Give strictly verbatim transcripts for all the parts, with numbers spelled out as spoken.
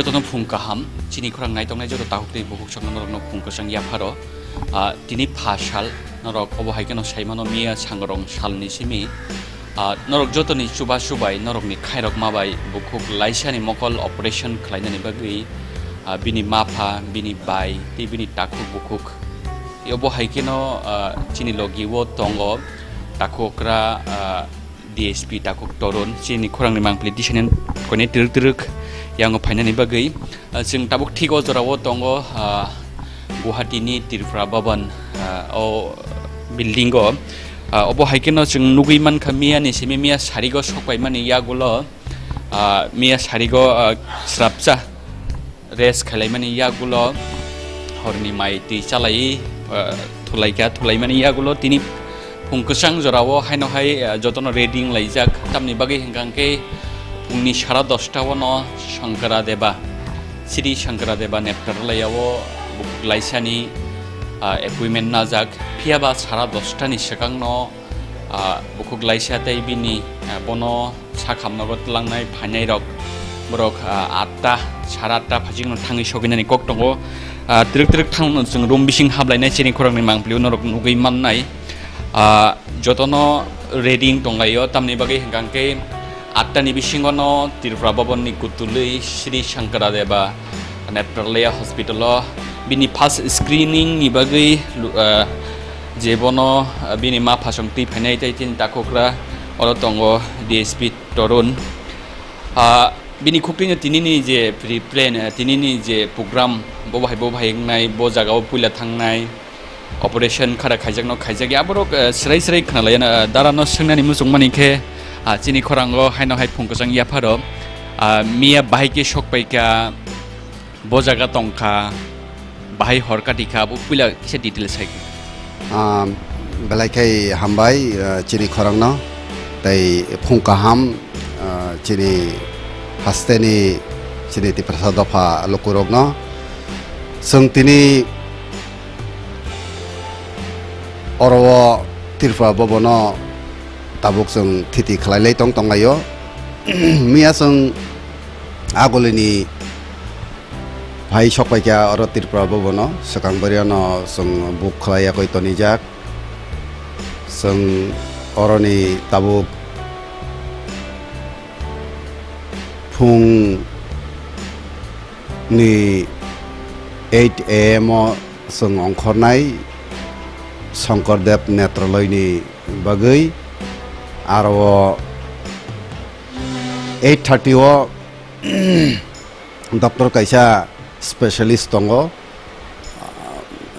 Jotono phung kaham, chini khorang naitongnai joto takhuk tei bukhuk chwng norokno phung kwchang yapharo. Ah, tini pha sal norok obo hai kheno saimano miya sangrong salni simi. Ah, norok jotoni chubachu bai norokni khairokma bai bukhuk laisani mokol operation khlainani bagwi, ah, bini mapha, bini bai tei bini takhuk bukhuk. Obo hai kheno, ah, chini logi o tongo takhukra, ah, D S P takhuk Torun, chini khorangni mangpili tisani koine twrwk twrwk yango phainani bagwi. Ah, chwng tabuk thik o jorao tongo, ah, Guwahati ni Tripura Bhavan, ah, o building o. Ah, obo hai kheno chwng nugwi mankha miya ni simi miya sarigo sokpaimani yagulo, ah, miya sarigo, ah, srapsa rest khailaimani yagulo horni mai twi chalai, ah, thulaikha, thulaimani yagulo tini phung kwchang jorao haino hai, ah, jotono ready wnglaijak. Tamni bagwi hwnkha hwnkhe phungni sara dosta o no Shankara Deba, Sri Shankara Deba Neptralaya o bukhuk laisani, ah, appointment najak. Phiya ba sara dosta ni swkang no, ah, bukhuk laisa tei bini, ah, bono sakhamnogo twlangnai phainairok borok, ah, atta, sara atta phajikno thangwi soginani kok tongo. Ah, twrwk twrwk thangno chwng room bising hablainai chini khorangni mangpili norok nugwi mannai. Ah, jotono ready wng tonglaio, tamni bagwi hwnkha hwnkhe atta ni bisingo no Tripura Bhavan ni kutulwi Sri Shankara Deba Neptralaya Hospital o bini first screening ni bagwi lu-, ah, je bono, ah, bini ma phasong twi phainai tei tini takhukra oro tongo D S P Torun. Ah, bini khuktwino tinini je pre-plan, ah, tinini je program, bo bahai, bo bahai wngnai, bo jagao puila thangnai, operation khara khaijakno khaijak ya, aborok, ah, srai srai khwnalaiya na, ah, darano swngnani muchungmani khe, ah, chini khorango haino hai phung kwchang yapharo, ah, miya bahai khe sokpaikha, bo jaga tongkha, bahai hor kati kha, abo puila kisa detail sai. Ah, belai khai hambai, ah, chini khorangno, tei phung kaham, ah, chini hasteni, chini Tiprasa dopha lukurokno. Chwng tini oro o Tripura Bhavan o tabuk chwng thiti khlai lai tong tonglaio. Miya chwng agulini phai sokpaikha oro Tripura Bhavan o, swkang bwrwino chwng book khlai yakwi tonijak. Chwng oroni tabuk phung ni eight A M o chwng ongkhornai Shankar Dev Netraloyni bagwi, aro o eight thirty o doctor kaisa specialist tongo,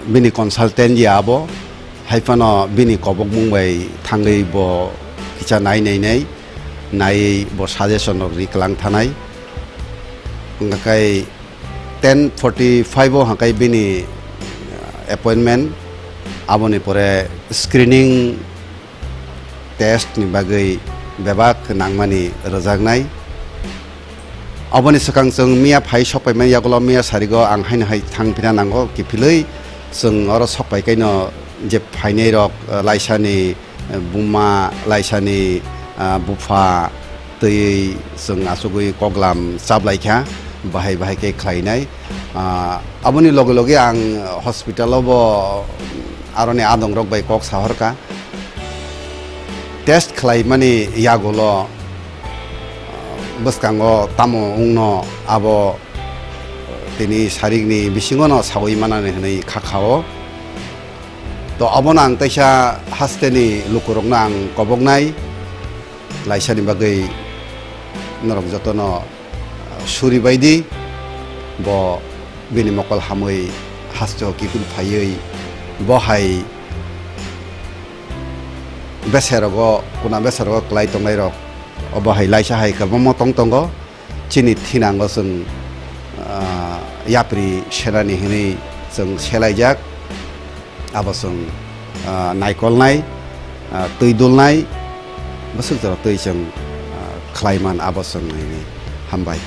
bini consultant ya abo, hai phano bini kobokmung bai thangwi bo kisa nai nai nai, naiwi bo suggestion rok ri kwlang thanai. Hwnkha khe ten forty five o hwnkha khe bini appointment, aboni pore screening test ni bagwi bebak nangmani rwjaknai. Aboni swkang chwng miya phai sokpaimani yagulo miya sarigo ang haino hai thang phina nango kiphilwi chwng oro sokpai kaino je phainai rok, eh, laisani, eh, buma, laisani, ah, bupha twiwi chwng achugwi koklam chaplaikha bahai bahai khe khlainai. Ah, aboni loge loge ang hospital o bo aroni adong rok bai kok sahorkha. Test khlaimani yagulo, ah, bwskango tamo wngno abo tini sarikni bisingono sawi manani hwnwi kha khao. To abono ang teisa hasteni lukurokno ang koboknai, laisani bagwi norok jotono suri bai di, bo bini mokol hamwi hasteo kiphil phaiwi bo hai beserogo, kuna beserogo kwlai tongnairok, obo hai laisa hai kwbangma tong tongo. Chini thinango chwng, ah, yapri senani hwnwi chwng selaijak. Abo chwng, ah, naikolnai, ah, twi dulnai, bwswk jora twi chwng, ah, khlai man abo chwng nini. Hambai.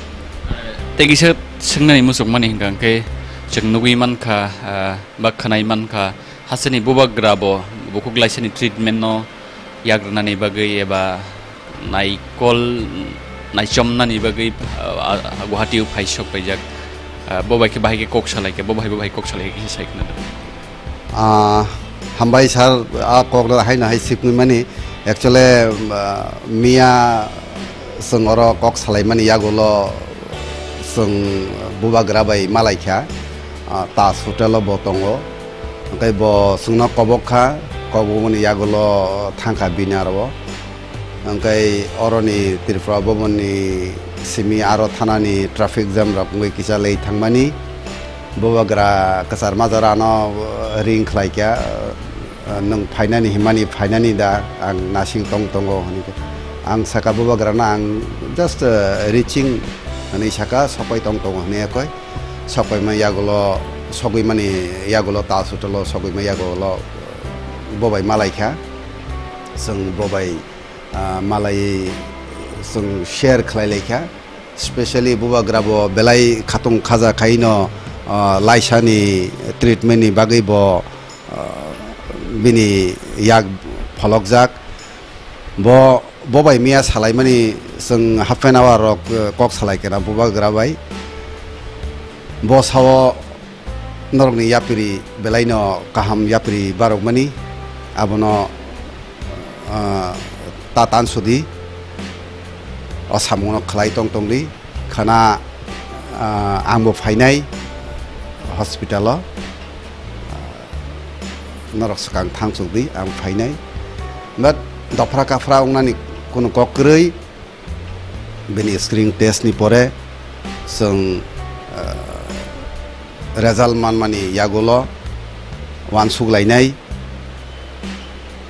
Tei kisa swngnani muchungmani hwnkha hwnkhe chwng nugwi mankha, ah, ba khwnai mankha, hasteni bubagra bo bukhuk laisani treatment no yagrwnani bagwi eba naikol naichomnani bagwi, ah, ah, Guwahati o phai sok paijak. Ah, bo bai khe bahai khe kok salai khe, bo bahai bo bahai kok salai khe kisa sai khna. Ah, hambai sir, a kok no hai no hai sipni mani. Actually, ah, miya chwng oro kok salai mani yagulo chwng bubagra bai malai kha, ah, Taj Hotel o bo tongo. Hwnkhe bo chwngno kobok kha, kobok mani yagulo thang kha bini aro o. Hwnkhe oroni Tripura Bhavan ni simi aro thanani traffic jam rok wngwi kisa late thangmani. Bubagra kwchar majra ano ring khlai kha, nwng phainani hinmani phainani da ang nasing tong tongo hwnwi khe. Ang saka bubagra no ang just, uh, reaching hwnwi saka, sokpai tong tongo hwnwi ekoi. Sokpaima yagulo sogwi mani yagulo Taj Hotel o sogwima yagulo bobai malai kha. Chwng bobai, ah, malai chwng share khlai lai kha. Specially bubagra bo belai khatung khaja khai no, ah, laisani treatment ni bagwi bo, ah, bini yak pholokjak. Bo, bo bai miya salaimani chwng half an hour rok, eh, kok salai kena bubagra bai. Bo sao norokni yapri belaino kaham yapri barokmani, abono, ah, ta tansudi, o samungno khlai tong tongdi, khana, ah, angbo phainai hospital o, ah, norok swkang thangsukdi, ang phainai. But dophra kaphra wngnani kunu kok kwrwi, bini screen test ni pore chwng, ah, result manmani yagulo uansuk lainai,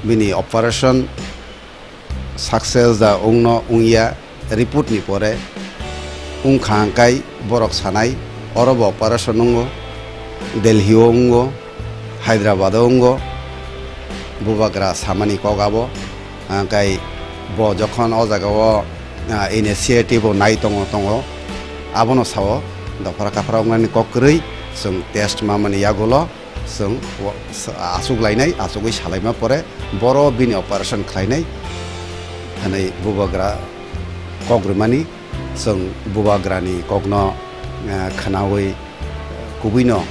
bini operation success da wngno wngya report ni pore wngkha hwnkhe borok sanai oro bo operation wngo, Delhi o wngo, Hyderabad o wngo, bubagra samani kok abo. Hwnkhe bo jokhon o jaga o, ah, initiative o nai tongo, tongo, abono sao dophra kaphra wngnani kok kwrwi chwng test mamani yagulo. Chwng wa-, sa-, achuk lainai, achugwi salaima pore boro bini operation khlainai hwnwi bubagra kok rwmani. Chwng bubagrani kokno, eh, khwnawi, eh, kubuino,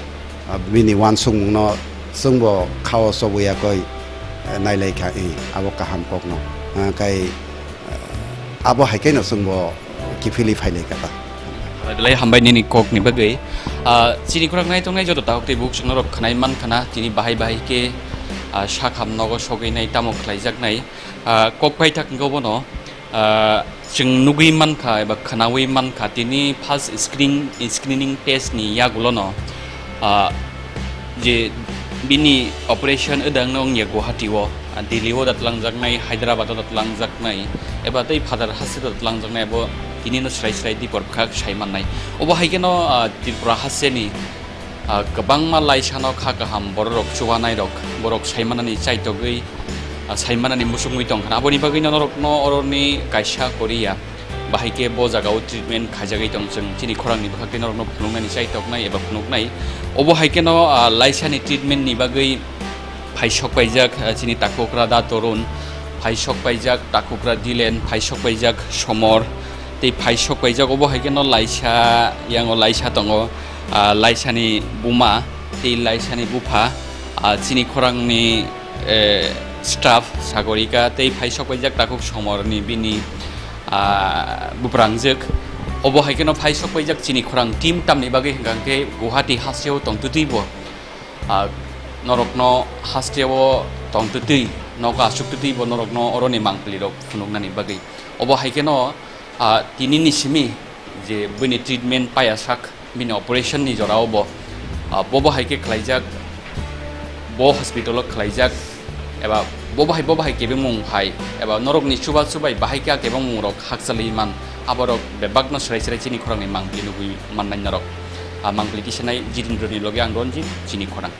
ah, bini uansukmungno chwngbo khao chobwi yakwi, eh, nailai kha, eh, abo kaham kokno. Ah, kai, eh, abo hai khe no chwngbo kiphilwi phailai kha ta. Belai hambai nini kokni bagwi. Ah, chini khorang nai tongnai joto takhuk tei bukhuk chwngno rok khwnai man khana, tini bahai bahai khe, ah, sakham nogo sogwi nai tamo khlaijaknai. Ah, kok paithak wngkha bono, ah, chwng nugwi mankha eba khwnawi mankha tini first screen, screening test ni yagulono, ah, je bini operation wdangno wngya Guwahati o, ah, Delhi o da twlangjaknai, Hyderabad o da twlangjaknai, eba tei Phadar haste da twlangjaknai, abo tinino srai srai dipor bwkhak sai mannai. Obo hai kheno, ah, Tripura haste ni, ah, kwbangma laisano kha kaham bororok chubanai rok, borok saimanani chaitogwi, ah, saimanani musungwi tongkha. Aboni bagwino norokno oroni kaisa Korea bahai khe bo jagao treatment khaijagwi tong chwng chini khorangni bwkhak tei norokno phunuknani chaitoknai eba phunuknai. Obo hai kheno, ah, laisani treatment ni bagwi phai sok paijak, ah, chini takhukra da Torun, phai sok paijak takhukra Dilen, phai sok paijak Somor, tei phai sok paijak obo hai kheno laisa, yango laisa tongo, ah, laisani buma tei laisani bupha, ah, chini khorangni, eh, staff Sagorika tei phai sok paijak takhuk Somorni bini, ah, buprangjwk. Obo hai kheno phai sok paijak chini khorang team tamni bagwi hwnkha khe Guwahati hasteo tongtwtwi bo. Ah, norokno hasteo tongtwtwi, nogo achuktwtwi bo norokno oroni mangpili rok phunuknani bagwi. Obo hai kheno, ah, tinini simi je buini treatment paya sak, bini operation ni jorao bo, ah, bobo hai khe khlaijak, bo hospital o khlaijak, eba bobo hai, bobo hai kebengmung hai, eba norokni chuba chubai bahai khe a kebengmung rok hakchalwi man, aborok bebakno srai srai chini khorangni mangpili nugwi mannai norok. Ah, mangpili tisanai Jitendra ni loge ang Ranjit, chini khorang.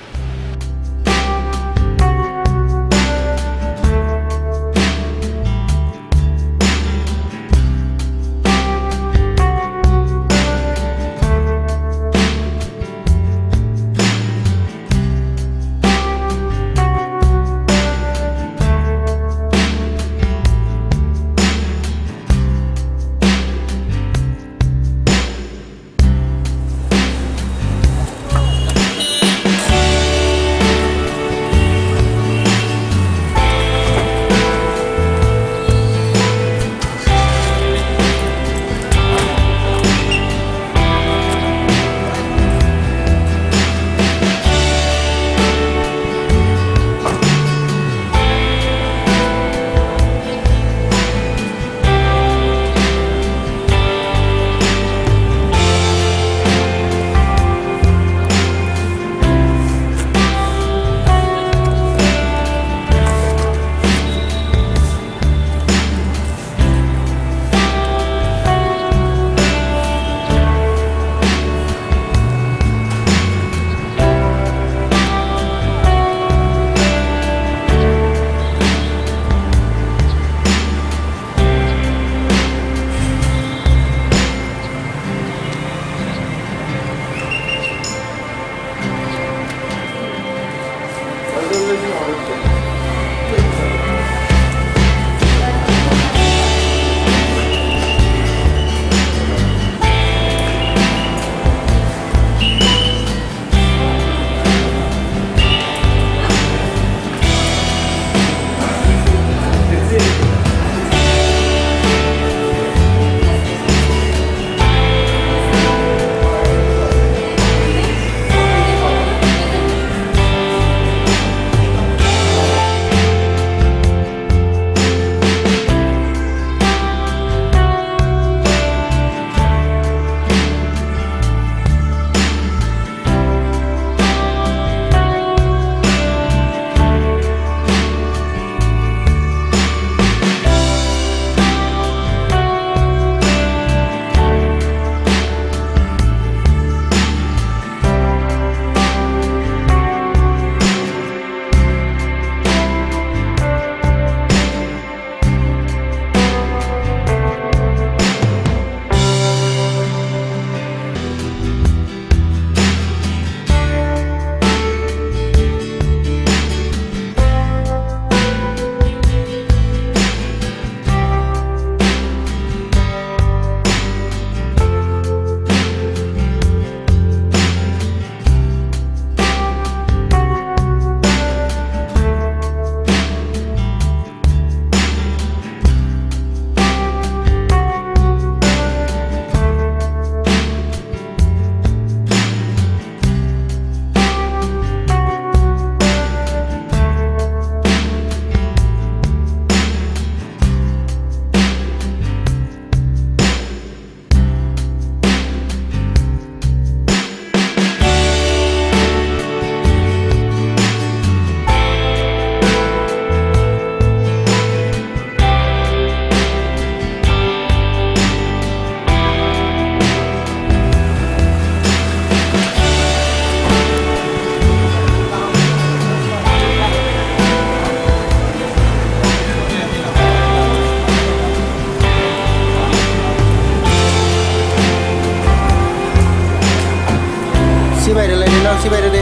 Sibai rwlai di, no, sibai rw di.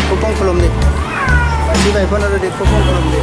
Kupung khulum di. Sibai phano rw di, kupung khulum di.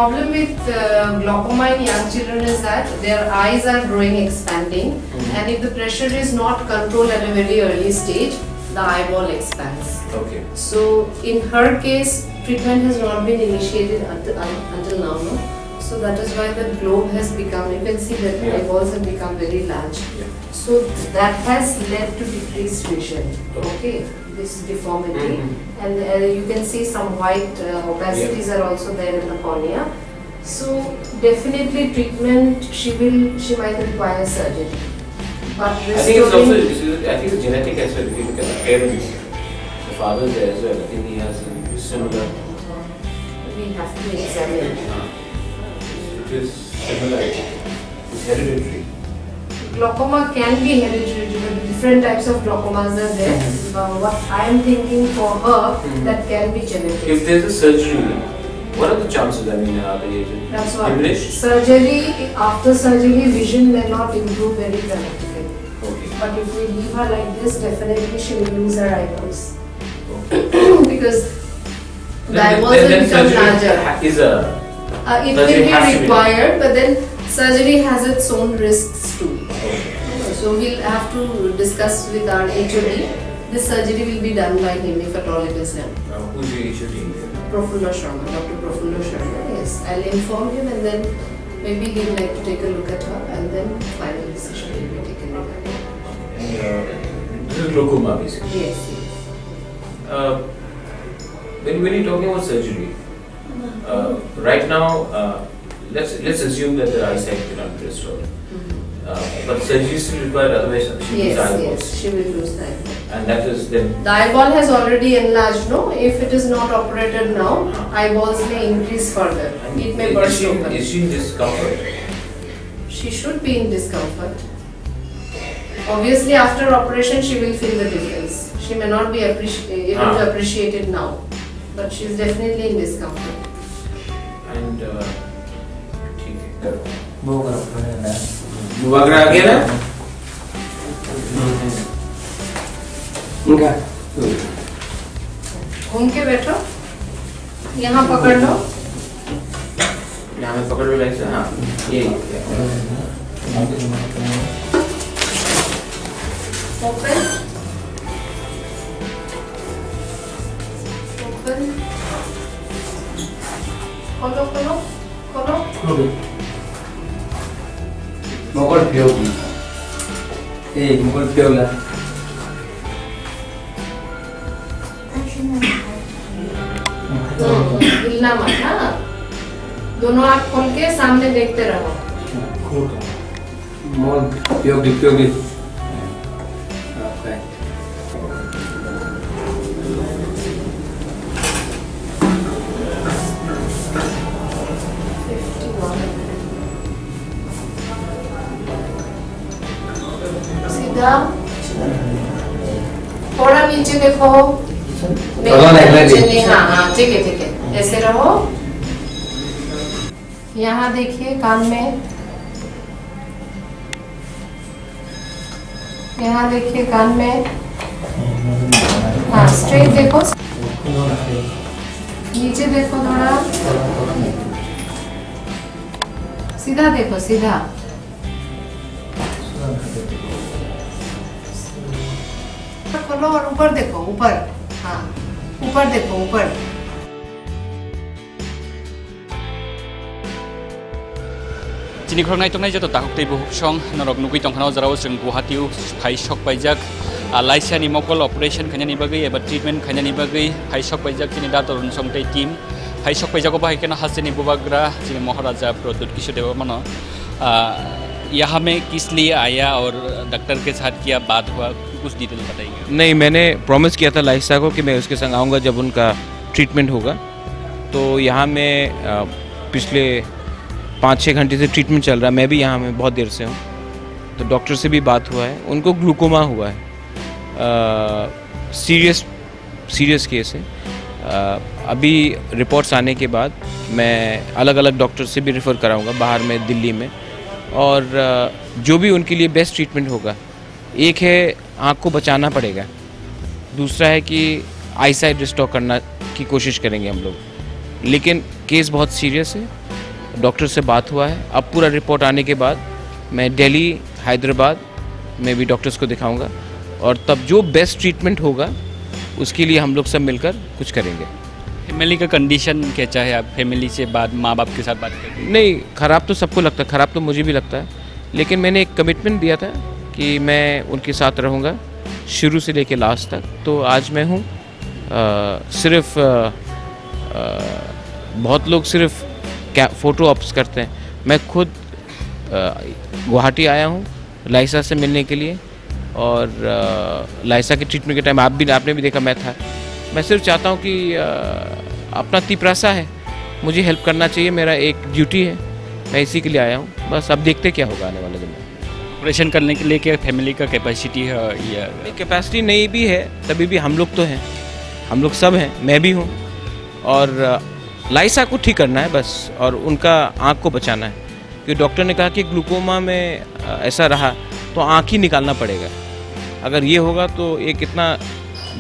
Problem with uh, glaucoma in young children is that their eyes are growing, expanding, and if the pressure is not controlled at a very early stage, the eyeball expands. Okay. So, in her case, treatment has not been initiated until, un- until now, no? So, that is why the globe has become, you can see that the eyeballs have become very large. Yeah. So, that has led to decreased vision. Okay. Okay, this deformity, and uh, you can see some white uh, opacities are also there in the cornea. So definitely treatment, she will, she might require surgery. But I think it's also, restoring, it's, I think it's genetic as well. If you look at the parents, the father is there as well. I think he has a similar. We have to examine. It is similar. It's hereditary. Glaucoma can be hereditary, but different types of glaucomas are there. Uh, what I am thinking for her, that can be genetic. If there's a surgery, what are the chances? I mean, are they That's what. Diminished? Surgery, after surgery, vision may not improve very dramatically. Okay. But if we leave her like this, definitely she will lose her eyeballs. Because the eyeballs will become larger. Is a uh, it will be required, but then surgery has its own risks too. So we'll have to discuss with our H O D. This surgery will be done by him if at all it is done. Uh, who's your H O D? Prafulla Sharma, Doctor Prafulla Sharma, yes. I'll inform him and then maybe he'll like to take a look at her and then final decision will be taken regarding. And uh, this is glaucoma basically. Yes, yes. Uh, when, when you're talking about surgery, uh, right now, uh, let's let's assume that the eyesight cannot be restored. Uh, but surgery is still required, otherwise she loses eyeballs. Yes, she will lose the eyeball. And that is then. The eyeball has already enlarged, no? If it is not operated now, eyeballs may increase further. It may burst open. Is she in discomfort? She should be in discomfort. Obviously, after operation, she will feel the difference. She may not be appreci- able to appreciate it now, but she is definitely in discomfort. And uh, ठीक है। Bubagra आ गया ना? उनका। घूम के बैठो, यहाँ पकड़ लो। यहाँ में पकड़ लो लाइन से, हाँ, ये। Open। Open। खोलो, खोलो, खोलो। Mokol pyogi. Eh, mokol pyogi. हिलना मत, हाँ। दोनों आँख खोल के सामने देखते रहो। Mokol pyogi, pyogi. Okay. सीधा। थोड़ा नीचे देखो। नहीं, थोड़ा नहीं, नीचे नहीं। हाँ, हाँ, ठीक है, ठीक है। ऐसे रहो। यहाँ देखिए, कान में। यहाँ देखिए, कान में। हाँ, straight देखो। नीचे देखो थोड़ा। सीधा देखो, सीधा। खोलो और ऊपर देखो, ऊपर। हाँ, ऊपर देखो, ऊपर। Chini khoroknai tongnai joto takhuk tei bukhuk song norok nugwi tongkhana o jora o chwng Guwahati o phai sok paijak, ah, laisa ni mokol operation khainani bagwi eba treatment khainani bagwi phai sok paijak chini dator rwngsong tei team. Phai sok paijak o bahai kheno hasteni bubagra chini Maharaja Pradyut Kishore Debbarma no, ah, यहाँ में किस लिए आया और डॉक्टर के साथ क्या बात हुआ, कुछ डिटेल बताइए। नहीं, मैंने प्रॉमिस किया था लाइसा को कि मैं उसके संग आऊँगा जब उनका ट्रीटमेंट होगा। तो यहाँ मैं, अ, पिछले पाँच छः घंटे से ट्रीटमेंट चल रहा है। मैं भी यहाँ में बहुत देर से हूँ। तो डॉक्टर से भी बात हुआ है, उनको ग्लूकोमा हुआ है। अ, सीरियस, सीरियस केस है। अ, अभी रिपोर्ट्स आने के बाद मैं अलग-अलग डॉक्टर से भी रेफर कराऊंगा बाहर में, दिल्ली में। और, अ, जो भी उनके लिए बेस्ट ट्रीटमेंट होगा, एक है आँख को बचाना पड़ेगा, दूसरा है कि आईसाइट रिस्टोर करना की कोशिश करेंगे हम लोग, लेकिन केस बहुत सीरियस है। डॉक्टर से बात हुआ है। अब पूरा रिपोर्ट आने के बाद मैं दिल्ली, हैदराबाद में भी डॉक्टर्स को दिखाऊंगा और तब जो बेस्ट ट्रीटमेंट होगा, उसके लिए हम लोग सब मिलकर कुछ करेंगे। फैमिली का कंडीशन कैसा है? आप फैमिली से बात, माँ बाप के साथ बात करते हैं? नहीं, ख़राब तो सबको लगता है, ख़राब तो मुझे भी लगता है, लेकिन मैंने एक कमिटमेंट दिया था कि मैं उनके साथ रहूँगा शुरू से लेके लास्ट तक। तो आज मैं हूँ। अ, सिर्फ अ, अ, बहुत लोग सिर्फ क्या फ़ोटो ऑप्स करते हैं। मैं खुद अ, गुवाहाटी आया हूँ लाइसा से मिलने के लिए। और अ, लाइसा के ट्रीटमेंट के टाइम आप भी, आपने भी देखा, मैं था। मैं सिर्फ चाहता हूँ कि अ, अपना तिपरासा है, मुझे हेल्प करना चाहिए, मेरा एक ड्यूटी है, मैं इसी के लिए आया हूँ। बस अब देखते क्या होगा आने वाले दिन में। ऑपरेशन करने के लिए क्या फैमिली का कैपेसिटी है या? कैपेसिटी नहीं भी है, तभी भी हम लोग तो हैं, हम लोग सब हैं, मैं भी हूँ। और अ, लाइसा को ठीक करना है बस, और उनका आँख को बचाना है, क्योंकि डॉक्टर ने कहा कि ग्लूकोमा में अ, ऐसा रहा तो आँख ही निकालना पड़ेगा। अगर ये होगा तो एक इतना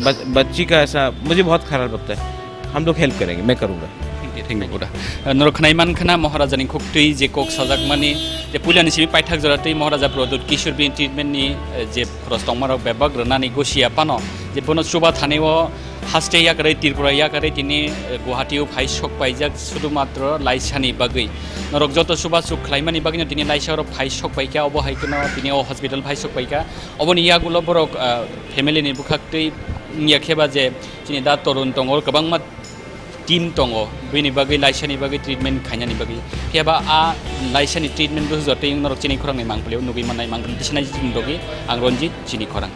बच, बच्ची का ऐसा, मुझे बहुत खराब लगता है। हम लोग हेल्प करेंगे, मैं करूँगा। Thank you, thank you, Buddha. Norok khwnai man khna Maharaja ni khuktwi je kok sajak mani, je puila ni simi paithak jora twi Maharaja Pradyut Kishore bini treatment ni, eh, je khorok tongmarok bebak rwnani gosia phano, je bono chuba thani o haste yakarwi Tripura yakarwi tini, eh, Guwahati o phai sok paijak sudu matro laisani bagwi. Norok joto chuba chuk khlaimani bagwino tini laisa oro phai sok paikha, obo hai kheno tini o hospital phai sok paikha. Oboni yagulo borok, ah, family ni bwkhak twi wngya khe ba je chini da Torun tongo, kwbangma team tongo, bini bagwi laisani bagwi treatment khainani bagwi. Phiya ba a laisani treatment bo jotoi norok chini khorang ni mangpili o nugwi mannai, mangpili tisana chini bagwi ang Ranjit chini khorang.